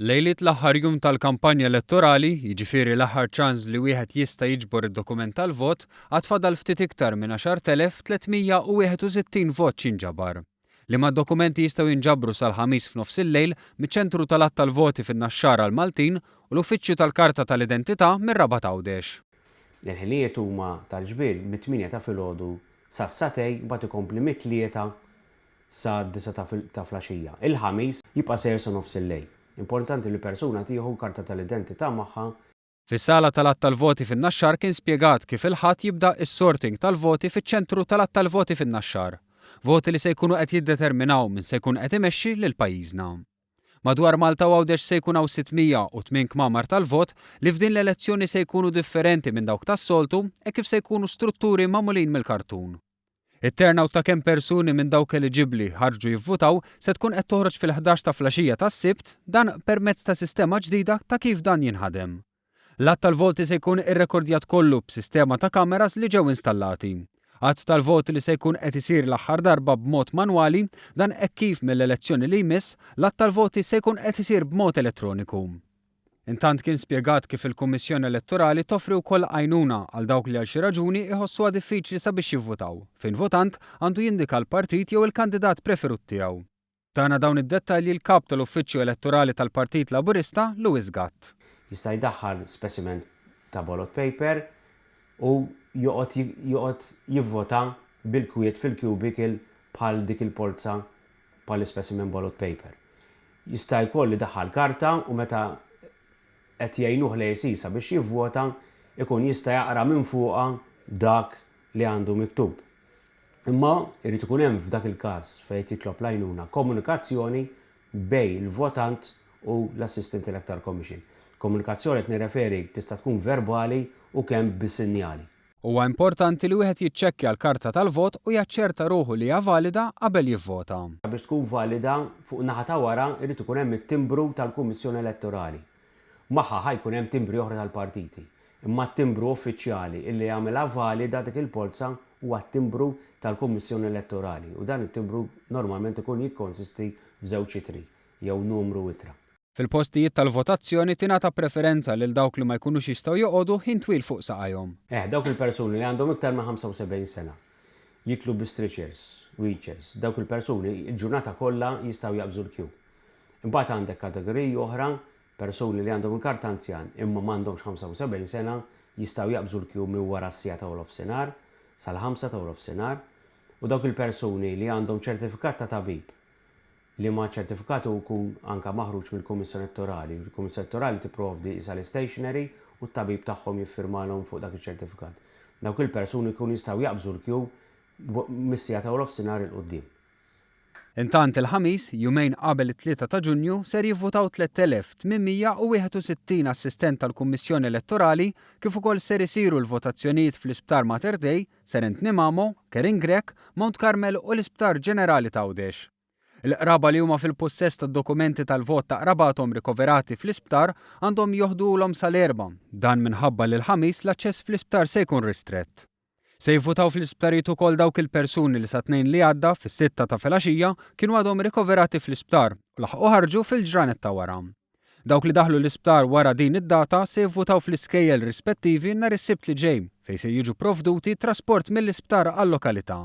Lejliet l-aħħar jum tal-kampanja elettorali, jiġifieri l-aħħar ċans li wieħed jista' jiġbor id-dokument tal-vot, għad fadal ftit iktar minn 10,361 vot x'jinġabar. Liema dokumenti jistgħu jinġabru sal-Ħamis f'nofsillejl miċ-Ċentru tal-Għadd tal-Voti fin-Naxxar għall-Maltin u l-Uffiċċju tal-Karta tal-Identità mir-Rabat Għawdex. Il-ħinijiet huma tal-ġbir mit-tmienja ta' filgħodu sas-sagħtejn, imbagħad ikompli mit-tlieta sad-disgħa ta' flaxija. Il-Ħamis jibqa' sejjer sa nofsillejl. Importanti li persuna tieħu l-karta tal-identità magħha. Fis-sala tal-għadd tal-voti fin-Naxxar kien spjegat kif il-Ħadd jibda s-sorting tal-voti fiċ-ċentru tal-għadd tal-voti fin-Naxxar. Voti li se jkunu qed jiddeterminaw min se jkun qed imexxi lil pajjiżna. Madwar Malta u Għawdex se jkun hawn 608 kmamar tal-vot li f'din l-elezzjoni se jkunu differenti minn dawk tas-soltu hekk kif se jkunu strutturi magħmulin mill-kartun. It-turnout ta' kemm persuni minn dawk eliġibbli ħarġu jivvutaw se tkun qed toħroġ fil-ħdax ta' flaxija tas-Sibt, dan permezz ta' sistema ġdida ta' kif dan jinħadem. L-għadd tal-voti se jkun irrekordjat kollu b'sistema ta' kameras li ġew installati. Għadd tal-voti li se jkun qed isir l-aħħar darba b'mod manwali, dan hekk kif mill-elezzjoni li jmiss, l-għadd tal-voti se jkun qed isir b'mod elettroniku. Intant kien spjegat kif il-Kummissjoni Elettorali toffri wkoll għajnuna għal dawk li għal xi raġuni iħossuha diffiċli sabiex jivvutaw, fejn votant għandu jindika l-partit jew il-kandidat preferut tiegħu. Tana dawn id-dettalji l-Kap tal-Uffiċċju Elettorali tal-Partit Laburista, Louis Gatt. Jista' jdaħħal specimen ta' ballot paper u joqgħod joqgħod jivvota bil-kwiet fil-cubicle bħal dik il-polza bħall-ispecimen ballot paper. Jista' jkoll idaħħal karta u meta qed jgħinuh l-AC sabiex jivvota ikun jista' jaqra minn fuqha dak li għandu miktub. Imma jrid ikun hemm f'dak il-każ fejn qed jitlob l-għajnuna komunikazzjoni bejn il-votant u l-Assistant Electoral Commission. Komunikazzjoni qed nirreferi tista' tkun verbali u kemm bis-sinjali. Huwa importanti li wieħed jiċċekkja l-karta tal-vot u jaċċerta ruħu li hija valida qabel jivvota. Sabiex tkun valida, fuq in-naħa ta' wara jrid ikun hemm it-timbru tal-Kummissjoni Elettorali. Magħha ħa jkun hemm timbri oħra tal-partiti. Imma t-timbru uffiċjali illi jagħmilha valida dik il-polza huwa t-timbru tal-Kummissjoni Elettorali u dan it-timbru normalment ikun jikkonsisti f'żewġ ittri jew numru u ittra. Fil-postijiet tal-votazzjoni tingħata preferenza lil dawk li ma jkunux jistgħu joqogħdu ħin twil fuq saqajhom. Eh, dawk il-persuni li għandhom iktar minn 75 sena, jidħlu bi stretchers, wheelchairs, dawk il-persuni il-ġurnata kollha jistgħu jaqbżu l-kju. Imbagħad għandek kategoriji oħra, persuni li għandhom il-karta anzjan imma m'għandhomx 75 sena jistgħu jaqbżu l-kju minn wara s-siegħa ta' nofsinhar sal-ħamsa ta' nofsinhar u dawk il-persuni li għandhom ċertifikat ta' tabib liema ċertifikat hu jkun anke maħruġ mill-Kummissjoni Elettorali. Il-Kummissjoni Elettorali tipprovdi qisha l-istationery u t-tabib tagħhom jiffirmalhom fuq dak iċ-ċertifikat. Dawk il-persuni jkunu jistgħu jaqbżu l-kju mis-siegħa ta' nofsinhar 'il quddiem. Intant il-Ħamis, jumejn qabel it-Tlieta ta' Ġunju, ser jivvutaw 3,861 assistent tal-Kummissjoni Elettorali kif ukoll ser isiru l-votazzjonijiet fl-Isptar Mater Dei, Sir Anthony Mamo, Karen Grech, Mount Carmel u l-Isptar Ġenerali t'Għawdex. Il-qraba li huma fil-pussess tad-dokumenti tal-vot ta' qrabathom rikoverati fl-isptar għandhom joħduhulhom sal-Erbgħa, dan minħabba li l-Ħamis l-aċċess fl-isptar se jkun ristrett. Se jivvutaw fl-isptarijiet ukoll dawk il-persuni li sat-Tnejn li għadda fis-sitta ta' filgħaxija kienu għadhom rikoverati fl-isptar u laħqu ħarġu fil-ġranet ta' wara. Dawk li daħlu l-isptar wara din id-data se jivvutaw fl-iskejjel rispettivi nhar is-Sibt li ġej fejn se jiġu pprovduti trasport mill-isptar għal-lokalità.